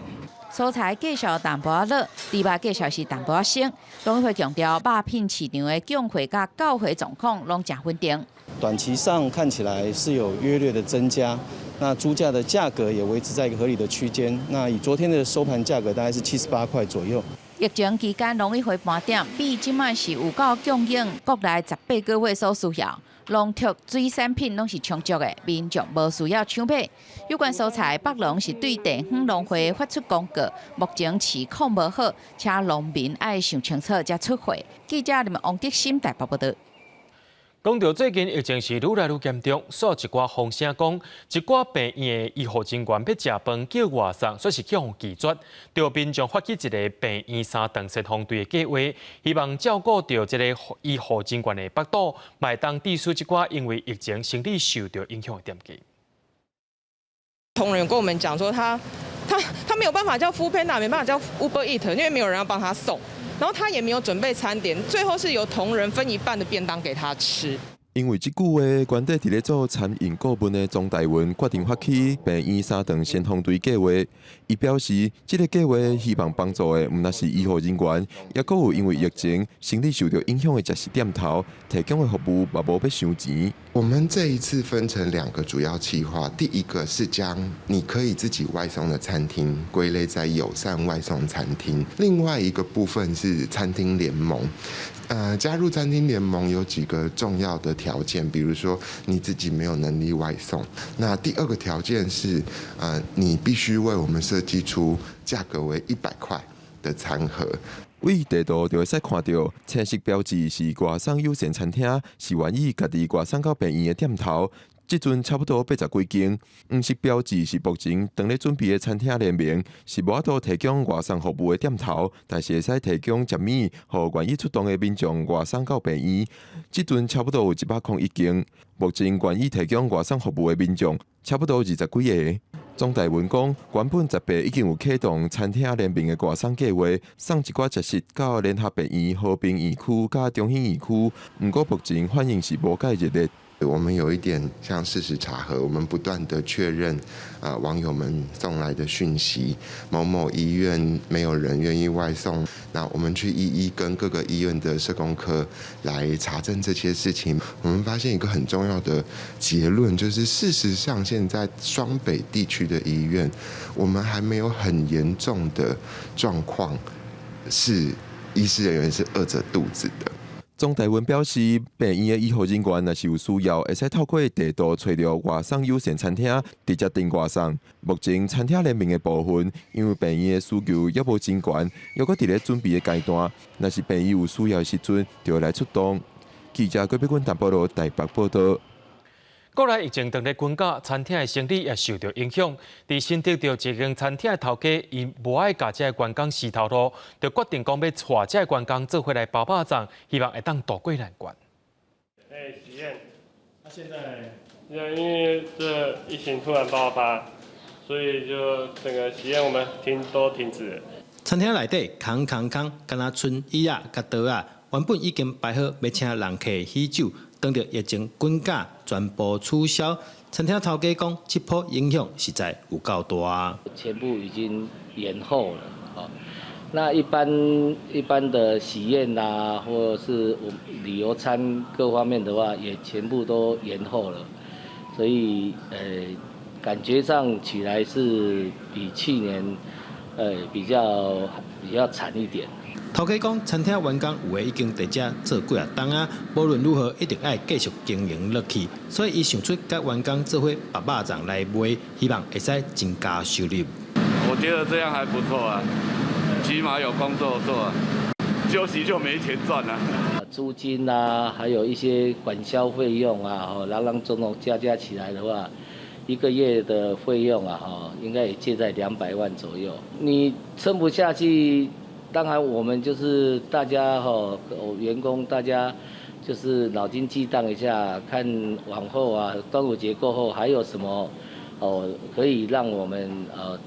蔬菜價數淡薄仔落，豬肉價數是淡薄仔升。農委會強調，肉品市場的供貨佮到貨狀況攏誠穩定。短期上看起來是有約略的增加，那豬價的價格也維持在一個合理的區間。那以昨天的收盤價格大概是78塊左右。疫情期間，農委會盤點，米這擺是有夠供應國內18個月所需要，農特水產品攏是充足的，民眾無需要搶買。有關蔬菜，北農是對地方農會發出公告，目前市況無好，請農民愛想清楚才出貨。記者林王德心台北報導。講著最近疫情是愈來愈嚴重，所以一寡風聲講，一寡病院的醫護人員欲食飯叫外送，煞是予人拒絕。著民眾發起一个病院三頓先鋒隊的計劃，希望照顧著這个醫護人員的腹肚，嘛會當支持一寡因為疫情生理受著影響的店家。同仁跟我們講說他沒有辦法叫 foodpanda，沒辦法叫 Uber Eats，因為沒有人要幫他送。然後他也沒有準備餐點，最後是由同仁分一半的便當給他吃。因為這句話，原底佇咧做餐飲顧問的鍾大文決定發起病院三頓先鋒隊計劃。伊表示，這个計劃希望幫助的毋但是醫護人員，抑閣有因為疫情生理受著影響的食肆店頭，提供的服務嘛無欲傷錢。我們這一次分成兩個主要計劃，第一個是將你可以自己外送的餐廳歸類在友善外送餐廳，另外一個部分是餐廳聯盟。加入餐廳聯盟有幾個重要的條件，比如說你自己沒有能力外送。那第二個條件是，你必須為我們設計出價格為100塊的餐盒。佇地圖就會使看著青色標誌是外送友善餐廳，是願意家己外送到病院的店頭。這陣差不多80幾間。黃色標誌是目前當咧準備的餐廳聯盟，是無法度提供外送服務的店頭，但是會使提供食物，予願意出動的民眾外送到病院。這陣差不多有101間，目前願意提供外送服務的民眾差不多20幾个。鍾大文講，原本10月已經有啟動餐廳聯盟的外送計劃，送一寡食食到聯合病院、和平院區佮中興院區，毋過目前反應是無蓋熱烈。我們有一點像事實查核，我們不斷的確認啊網友們送來的訊息，某某醫院沒有人願意外送，那我們去一一跟各個醫院的社工科來查證這些事情，我們發現一個很重要的結論，就是事實上現在雙北地區的醫院，我們還沒有很嚴重的狀況，是醫師人員是餓著肚子的。鍾大文表示，病院的醫護人員若是有需要，會使透過地圖揣著外送友善餐廳，直接訂外送。目前餐廳聯盟的部分，因為病院的需求猶無真懸，猶閣佇咧準備的階段。若是病院有需要的時陣，就會來出動。記者郭碧君淡薄羅台北報導。國內疫情當咧滾價，餐廳的生意也受著影響。佇新竹著一間餐廳的頭家，伊無愛共這个員工死頭路，就決定講欲帶這个員工做伙來包肉粽，希望會當渡過難關。欸，喜宴，那現在，因為這疫情突然爆發，所以就整個喜宴我們停都停止。餐廳內底空空空，敢若賰椅仔佮桌仔，原本已經排好欲請人客喜酒。當著疫情滾價，全部取消。餐廳頭家講，這波影響實在有夠大。全部已經延後了，哦。那一般的喜宴啊，或者是我旅遊餐各方面的話，也全部都延後了。所以，感覺上起來是比去年，比較慘一點。頭家講，餐廳員工有的已經佇遮做幾仔冬仔，無論如何一定愛繼續經營落去，所以伊想出佮員工做伙包肉粽來賣，希望會使增加收入。我覺得這樣還不錯啊，起碼有工作做，休息就沒錢賺啦。租金啊，還有一些管銷費用啊，吼，林林總總加加起來的話，一個月的費用啊，哈，應該也借在200萬左右。你撐不下去，當然我們就是大家哈，員工大家就是腦筋激盪一下，看往後啊，端午節過後還有什麼哦，可以讓我們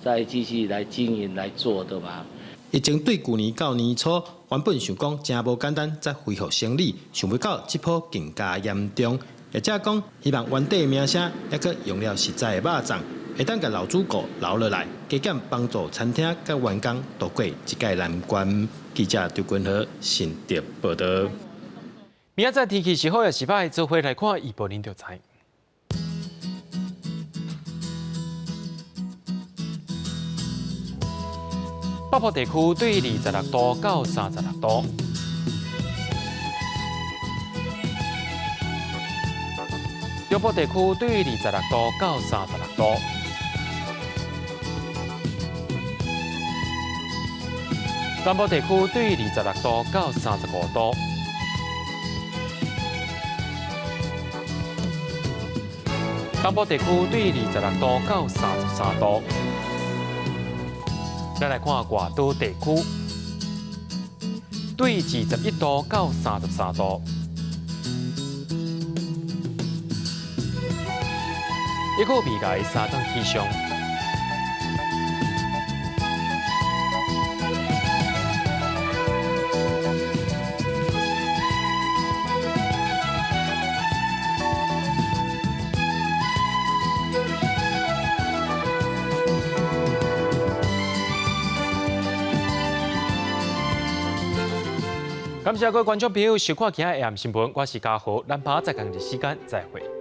再繼續來經營來做的嘛。疫情對舊年到年初，原本想講誠無簡單，才恢復生理，想袂到這波更加嚴重。業者講，希望原底的名聲猶閣用了實在的肉粽，會當共老主顧留落來，加減幫助餐廳佮員工渡過這屆難關。記者張君和新竹報導。明仔載天氣是好抑是䆀，做伙來看預報，恁就知。北部地區對26度到36度。中部地區對26度到36度。南部地區對26度到35度。東部地區對26度到33度。咱來看外島地區，對21度到33度。一個未來三冬氣象。感謝各位觀眾朋友收看今仔下暗新聞，我是嘉豪，咱明仔載仝一時間再會。